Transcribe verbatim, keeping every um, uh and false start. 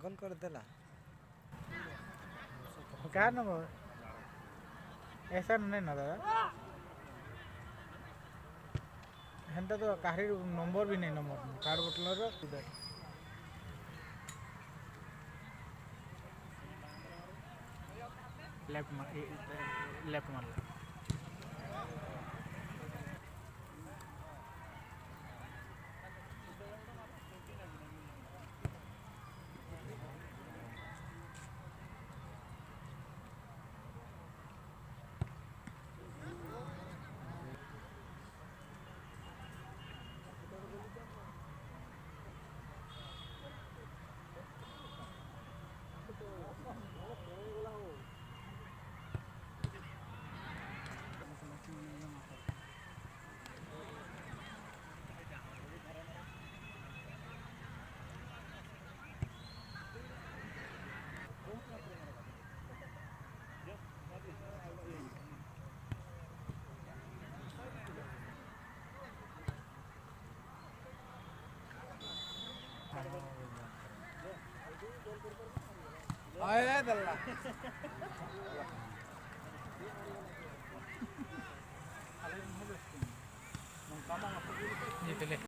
Call कर देला। क्या नंबर? ऐसा नहीं ना दादा। हेंता तो काहरी नंबर भी नहीं, नंबर कार्ड बटलर रे। लेफ्ट मार, लेफ्ट मार। ये पहले